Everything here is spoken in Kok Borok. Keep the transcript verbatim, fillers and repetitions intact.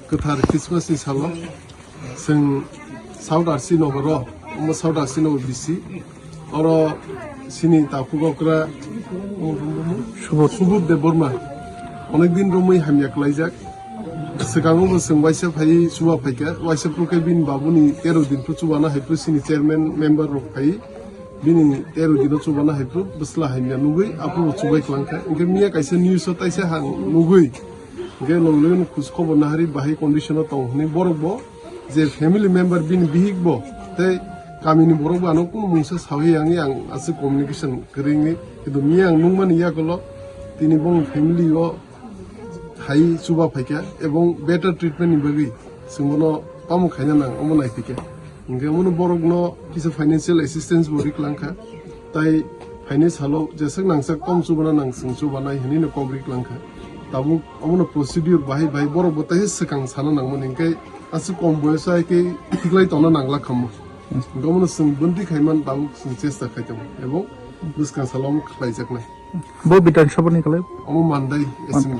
Kwthar Christmas ni salo chwng South R C Nogoro, omo South R C Nogor bisi, oro sini takhuk okra Subodh Debbarma onek din romwi hamya klaijak. Swkango bo chwng waisa phai chuba phaikha, waisa phuru khe bini babuni tero din phuru chubana hai phuru sini chairman member rok phai bini tero dino chubana hai phuru bwsla hamya nugwi aphuru chubai klangkha. Hinkhe miya kaisa news o taisa hang nugwi, hinkhe logi logi no khus khobor nahari bahai condition o tong hwnwi borok bo je family member bini bihik bo tei kamini borok bo ano kunu mungsa sawi yangwi ang aswk communication kwrwngwi, kintu miya ang nungmani yagulo tini bong family o hai chuba phaikha ebong better treatment ni bagwi chwng bono tamo khaina nang omo naiphikha. Hinkhe omono borokno kisa financial assistance bo riklangkha, tai phainai salo jeswk nangsak tom chubana nang chwng chubanai hwnwi no kok riklangkha. Tabuk omono procedure bahai bahai borok bo taisa swkang sana nangmani, hinkhe aswk kom boyoso hai khe thiklai tongna nangla khammo. Hinkhe omono chwng bwntwi khaiman tabuk chwng chesta khai tongo ebong bwskang salo omo khlaijaknai. Bo Bidhan Sabha ni kwlai? Omo Mandai assembly.